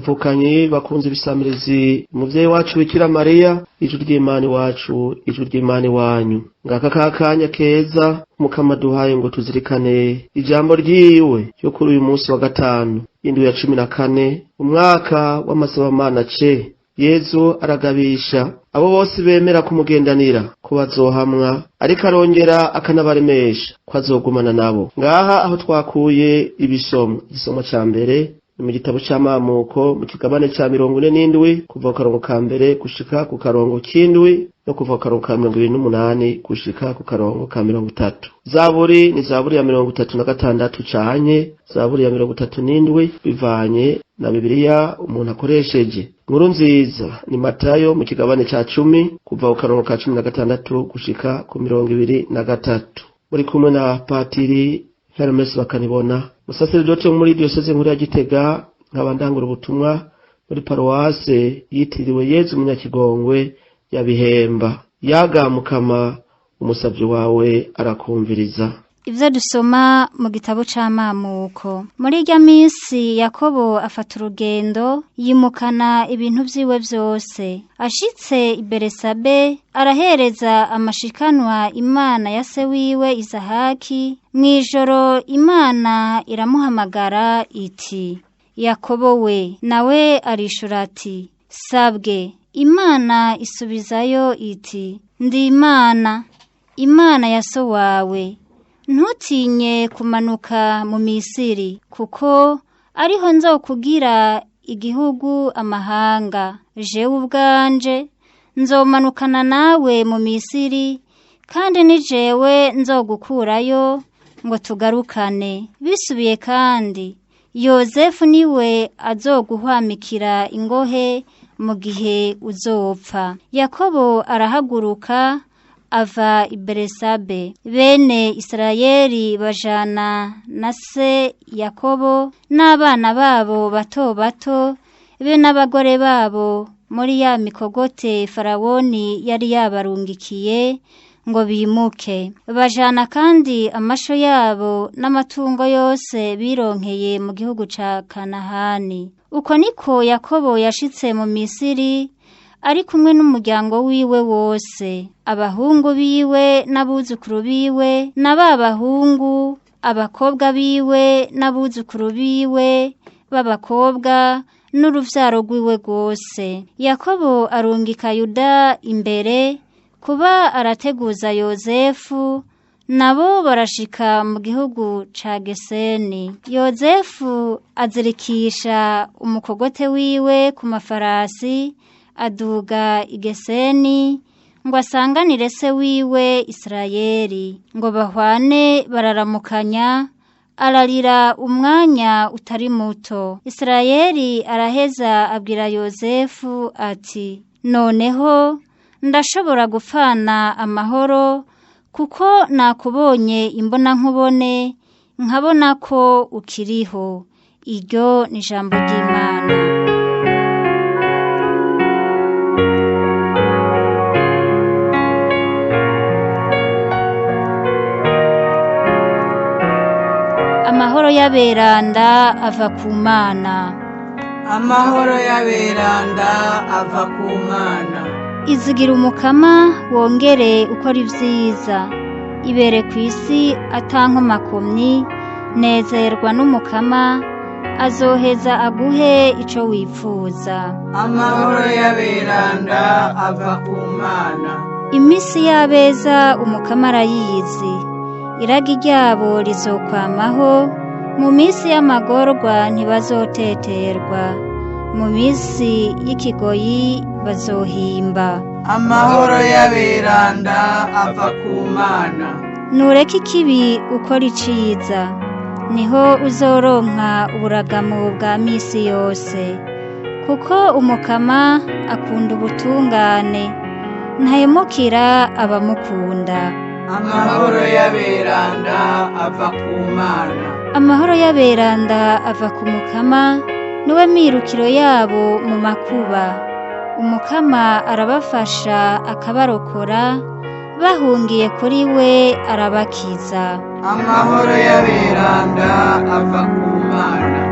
Bavukanye bakunze ibisamirizi umuvyeyi wacu Bikira Mariya, ijwi ry'Imana iwacu, ijwi ry'Imana iwanyu. Ngaka ka kanya keza Mukama duhaye ngo tuzirikane ijambo ryiwe ryo kuri uyu munsi wa gatanu, indwi ya 14, umwaka w'amasabamana C. Yezu aragabisha abo bose bemera kumugendanira ko bazohamwa, ariko arongera akanabaremesha ko azogumana nabo. Ngaha aho twakuye ibisomo, igisomo ca mbere ni mu gitabo c'amamuko mu kigabane ca 47, kuva ku karongo ka mbere gushika ku karongo k'indwi, no kuva ku karongo ka 28 gushika ku karongo ka 30. Zaburi ni zaburi ya 36 canke zaburi ya 37, bivanye na Bibiliya umuntu akoresheje. Inkuru nziza ni Matayo mu kigabane ca 10, kuva ku karongo ka 16 gushika ku 23. Muri kumwe na Patiri Hermes Bakanibona, umusaseredoti wo muri diyoseze nkuru ya Gitega, nkaba ndangura ubutumwa muri paruwase yitiriwe Yezu Munyakigongwe ya Bihemba. Yaga Mukama, umusavyi wawe arakumviriza. Ivyo dusoma mu gitabo c'amamuko. Muri irya minsi Yakobo afata urugendo, yimukana ibintu vyiwe vyose. Ashitse i Beresabe, arahereza amashikanwa Imana ya se wiwe Isahaki. Mw'ijoro Imana iramuhamagara iti: Yakobo we. Nawe arishura ati: Sabwe. Imana isubizayo iti: Ndi Imana, Imana ya so wawe. Ntutinye kumanuka mu Misiri, kuko ariho nzokugira igihugu amahanga. Jewe ubwanje nzomanukana nawe mu Misiri, kandi ni jewe nzogukurayo ngo tugarukane. Bisubiye kandi, Yozefu niwe azoguhwamikira ingohe mu gihe uzopfa. Yakobo arahaguruka ava i Beresabe. Bene Isirayeli bajana na se Yakobo n'abana babo bato bato be n'abagore babo muri ya mikogote Farawoni yari yabarungikiye ngo bimuke. Bajana kandi amasho yabo n'amatungo yose bironkeye mu gihugu ca Kanahani. Uko niko Yakobo yashitse mu Misiri, ari kumwe n'umuryango wiwe wose, abahungu biwe n'abuzukuru biwe, na ba bahungu, abakobwa biwe n'abuzukuru biwe b'abakobwa, n'uruvyaro rwiwe rwose. Yakobo arungika Yuda imbere kuba arateguza Yozefu, nabo barashika mu gihugu ca Geseni. Yozefu azirikisha umukogote wiwe ku mafarasi, aduga i Geseni ngo asanganire se wiwe Isirayeli, ngo bahwane bararamukanya. Ararira umwanya utari muto. Isirayeli araheza abwira Yozefu ati: Noneho ndashobora gupfana amahoro, kuko nakubonye imbonankubone, nkabona ko ukiriho. Iryo ni ijambo ry'Imana. Amahoro y'aberanda ava ku Mana. Amahoro y'aberanda ava ku Mana. Izigira Umukama wongere ukora ivyiza, ibere kw'isi atankomakomyi. Nezerwa n'Umukama, azoheza aguhe ico wipfuza. Amahoro y'aberanda ava ku Mana. Imisi y'abeza Umukama arayizi, iragi ryabo rizokwamaho. Mu misi y'amagorwa ntibazoteterwa, mu misi y'ikigoyi bazohimba. Amahoro y'aberanda ava ku Mana. Nureka ikibi ukora iciza, niho uzoronka uburagamo bwa misi yose. Kuko Umukama akunda ubutungane, ntahemukira abamukunda. Amahoro y'aberanda ava ku Mana. Amahoro y'aberanda ava ku Mukama, niwe mirukiro yabo mu makuba. Umukama arabafasha akabarokora, bahungiye kuri we arabakiza. Amahoro y'aberanda ava ku Mana.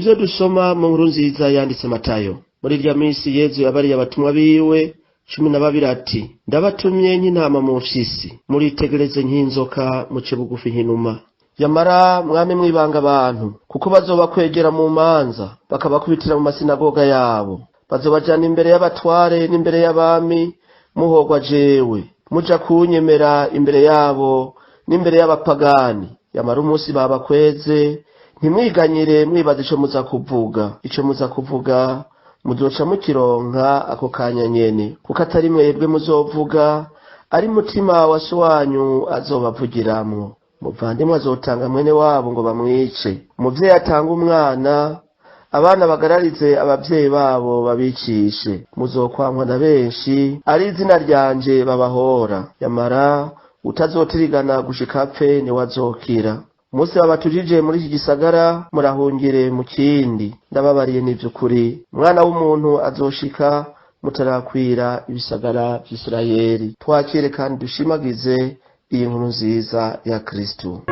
Ivyo dusoma mu nkuru nziza yanditse Matayo. Muri irya minsi Yezu yabariye abatumwa biwe 12 ati: ndabatumye nk'intama mu mfyisi, muritegereze nk'inzoka, muce bugufi nk'inuma. Yamara mwame mwibanga abantu, kuko bazobakwegera mu manza, bakabakubitira mu masinagoga yabo, bazobajana imbere y'abatware n'imbere y'abami, muhogwa jewe, muja kunyemera imbere yabo n'imbere y'abapagani. Yamara umunsi babakweze, ntimwiganyire mwibaza ico muza kuvuga. Ico muza kuvuga muzoca mukironka ako kanya nyene, kuko atari mwebwe muzovuga, ari mutima wa so wanyu azobavugiramwo. Muvandimwe azotanga mwene wabo ngo bamwice, umuvyeyi atanga umwana, abana bagararize abavyeyi babo babicishe. Muzokwankwa na benshi, ari izina ryanje babahora. Yamara utazotirigana gushika apfe niwe azokira. Umunsi babatujije muri iki gisagara, murahungire mu kindi. Ndababariye n'ivy'ukuri, umwana w'umuntu azoshika mutarakwira ibisagara vy'Isirayeli. Twakire kandi dushimagize iyi nkuru nziza ya Kristo.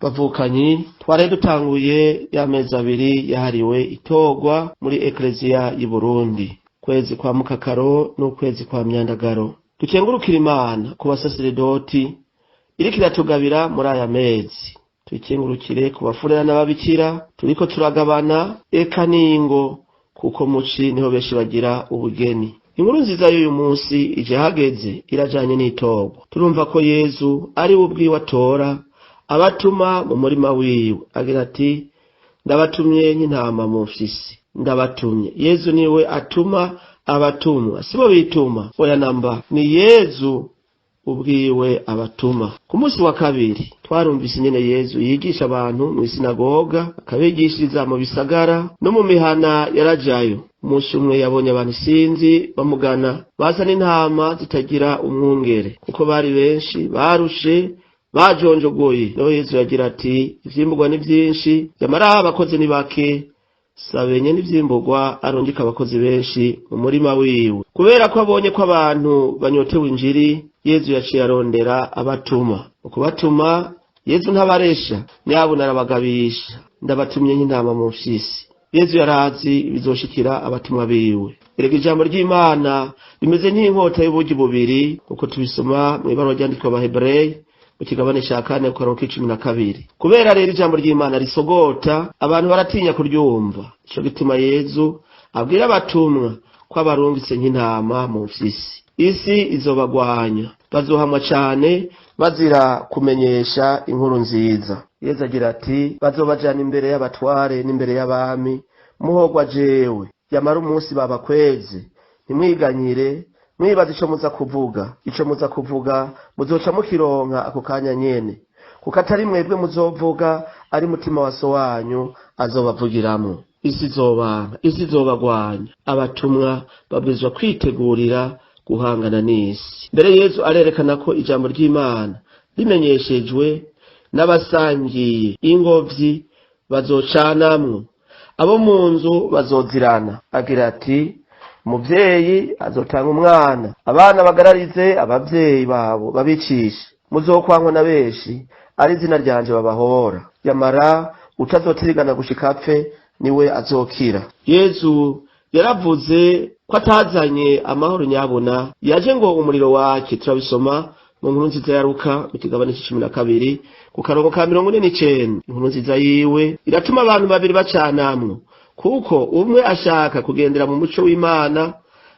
Bavukanyi, twari dutanguye y'amezi abiri yahariwe itorwa muri Ekleziya y'i Burundi, kwezi kwa Mukakaro n'ukwezi kwa Myandagaro. Dukengurukira Imana ku basaseredoti iriko iratugabira muri aya mezi. Tuyikengurukire ku bafurera n'ababikira turiko turagabana, eka n'ingo, kuko muci niho benshi bagira ubugeni. Inkuru nziza y'uyu munsi ije hageze, irajanye n'itorwa. Turumva ko Yezu ari we ubwiwe atora abatuma mu murima wiwe, agira ati: ndabatumye nk'intama mu mfyisi, ndabatumye. Yezu niwe atuma abatumwa, sibo bituma, oya namba, ni Yezu ubwiwe abatuma. Ku munsi wa kabiri twarumvise ingene Yezu yigisha abantu mw'isinagoga, akabigishiriza mu bisagara no mu mihana yarajayo. Umunsi umwe yabonye abantu isinzi bamugana, basa n'intama zitagira umwungere, kuko bari benshi barushe bajonjogoye. Naho Yezu yagira ati: ivyimburwa ni vyinshi, yamara abakozi ni bake. Sabenye n'ivyimbugwa arungika abakozi benshi mu murima wiwe. Kubera ko abonye ko abantu banyotewe injiri, Yezu yaciye arondera abatuma. Mu kubatuma, Yezu ntabaresha, nyabuna arabagabisha: ndabatumye nk'intama mu mfyisi. Yezu yarazi ibizoshikira abatumwa biwe. Erega ijambo ry'Imana rimeze nk'inkota y'ubugi bubiri, uko tubisoma mw'ibaruwa ryanditswe Abahebureyi mu kigabane ca 4 ku karongo k'icumi na kabiri. Kubera rero ijambo ry'Imana risogota, abantu baratinya kuryumva. Ico gituma Yezu abwira abatumwa ko abarungitse nk'intama mu mfyisi. Isi izobagwanya, bazohamwa cane bazira kumenyesha inkuru nziza. Yezu agira ati: bazobajana imbere y'abatware n'imbere y'abami, muhogwa jewe. Yamara umunsi babakweze, ntimwiganyire mwibaza ico muza kuvuga. Ico muza kuvuga muzoca mukironka ako kanya nyene, kuko atari mwebwe muzovuga, ari mutima wa so wanyu azobavugiramwo. Isi izobanga, isi izobagwanya. Abatumwa babwirizwa kwitegurira guhangana n'isi. Mbere Yezu arerekana ko ijambo ry'Imana rimenyeshejwe n'abasangiye ingobyi bazocanamwo, abo mu nzu bazozirana. Agira ati: umuvyeyi azotanga umwana, abana bagararize abavyeyi babo babicishe. Muzokwankwa na benshi, ari izina ryanje babahora. Yamara utazotirigana gushika apfe niwe azokira. Yezu yaravuze ko atazanye amahoro nyabuna, yaje ngo umuriro wake. Turabisoma mu nkuru nziza ya Luka mu kigabane c'icumi na kabiri ku karongo ka 49. Inkuru nziza yiwe iratuma abantu babiri bacanamwo, kuko umwe ashaka kugendera mu muco w'Imana,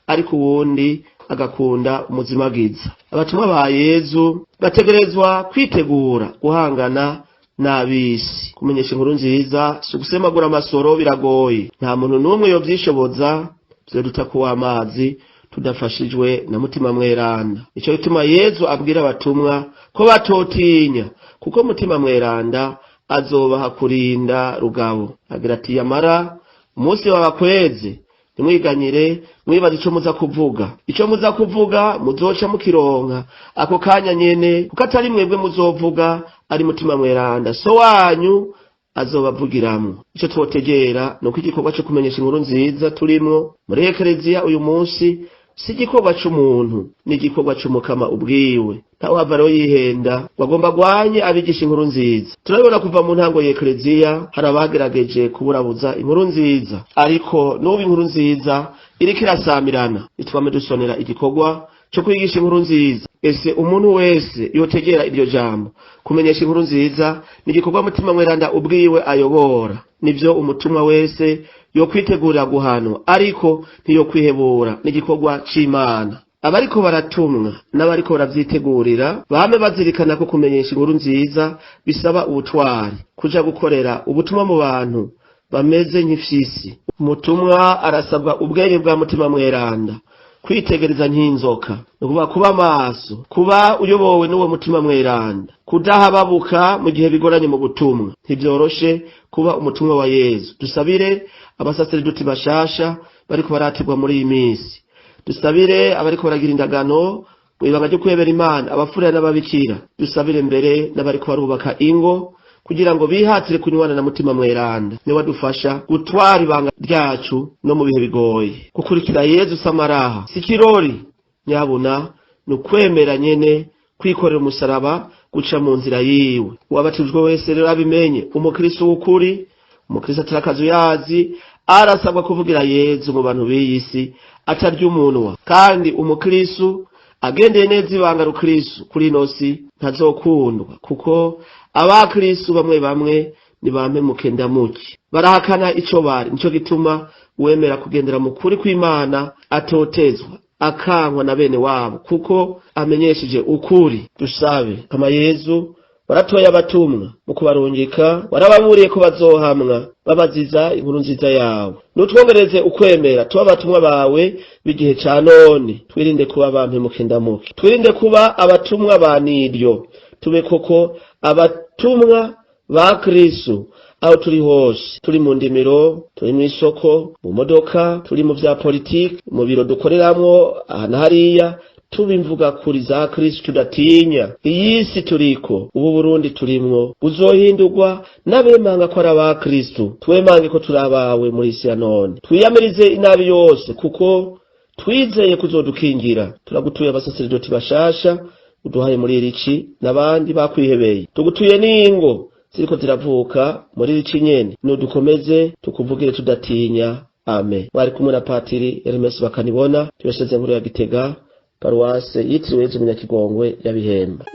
ariko uwundi agakunda umuzimagiza. Abatumwa ba Yezu bategerezwa kwitegura guhangana n'abisi. Kumenyesha inkuru nziza si ugusemagura amasoro, biragoye. Nta muntu n'umwe yovyishoboza, vyoduta kuwa amazi tudafashijwe na Mutima Mweranda. Nico gituma Yezu abwira abatumwa ko batotinya, kuko Mutima Mweranda azobaha kurinda rugabo. Agira ati: yamara umunsi wabakweze, Ntimwiganyire mwibaze ico muza kuvuga. Ico muza kuvuga muzoca mukironka ako kanya nyene, kuko atari mwebwe muzovuga, ari Mutima Mweranda so wanyu azobavugiramwo. Ico twotegera nuko igikorwa co kumenyesha inkuru nziza turimwo muri ekereziya uyu munsi si igikorwa c'umuntu, ni igikorwa c'Umukama ubwiwe. Ntawuhava rero yihenda ngo agomba agwanye abigisha inkuru nziza. Turabibona kuva mu ntango y'ekereziya hari abagerageje kuburabuza inkuru nziza, ariko n'ubu inkuru nziza iriko irasamirana. Nitwame dusonera igikorwa co kwigisha inkuru nziza. Ese umuntu wese yotegera iryo jambo, kumenyesha inkuru nziza ni igikorwa Mutima Mweranda ubwiwe ayobora. Nivyo umutumwa wese yokwitegurira guhanwa, ariko ntiyokwihebura, ni igikorwa c'Imana. Abariko baratumwa n'abariko baravyitegurira bame bazirikana ko kumenyesha inkuru nziza bisaba ubutwari, kuja gukorera ubutumwa mu bantu bameze nk'ifyisi. Umutumwa arasabwa ubwenge bwa Mutima Mweranda, kwitegereza nk'inzoka, ni ukuvuga kuba maso, kuba uyobowe n'uwo Mutima Mweranda, kudahababuka mu gihe bigoranye mu butumwa. Ntivyoroshe kuba umutumwa wa Yezu. Dusabire abasaseredoti bashasha bariko baratirwa muri iyi minsi, dusabire abariko baragira indagano mw'ibanga ryo kwebera Imana, abafurera n'ababikira, dusabire mbere n'abariko barubaka ingo kugira ngo bihatire kunywana na Mutima Mweranda, niwe adufasha gutwara ibanga ryacu no mu bihe bigoye. Gukurikira Yezu samaraha si kirori nyabuna, ni ukwemera nyene kwikorera umusaraba, guca mu nzira yiwe. Uwabatijwe wese rero abimenye, umukristo w'ukuri, umukristo atari akazuyazi, arasabwa kuvugira Yezu mu bantu b'iyi si atarya umunwa. Kandi umukristo agendeye neza ibanga rukristo kuri ino si ntazokundwa, kuko abakristo bamwe bamwe ni bampe mukendamuke, barahakana ico bari. Nico gituma uwemera kugendera mu kuri kw'Imana atotezwa, akankwa na bene wabo, kuko amenyesheje ukuri. Dusabe kama Yezu waratoye abatumwa mu kubarungika, warababuriye ko bazohamwa babaziza inkuru nziza yawe. Nutwongereze ukwemera tuba abatumwa bawe b'igihe ca none, twirinde kuba bampe mukendamuke, twirinde kuba abatumwa ba niryo, tube koko abatumwa ba Kristo aho turi hose, turi mu ndimiro, turi mw'isoko, mu modoka, turi mu vya politiki, mu biro dukoreramwo, aha na hariya, tuba imvuga kuri za Kristo tudatinya. Iyi si turiko ubu, Burundi turimwo, buzohindurwa n'abemanga ko ari aba Kristo. Twemange ko turi abawe muri isi ya none, twiyamirize inabi yose kuko twizeye kuzodukingira. Turagutuye abasaseredoti bashasha uduhaye muri irici n'abandi bakwihebeye, tugutuye n'ingo ziriko ziravuka muri irici nyene, nudukomeze tukuvugire tudatinya. Amen. Mwari kumwe na Patiri Hermes Bakanibona, diyoseze nkuru ya Gitega, paruwase yitiriwe Yezu Munyakigongwe ya Bihemba.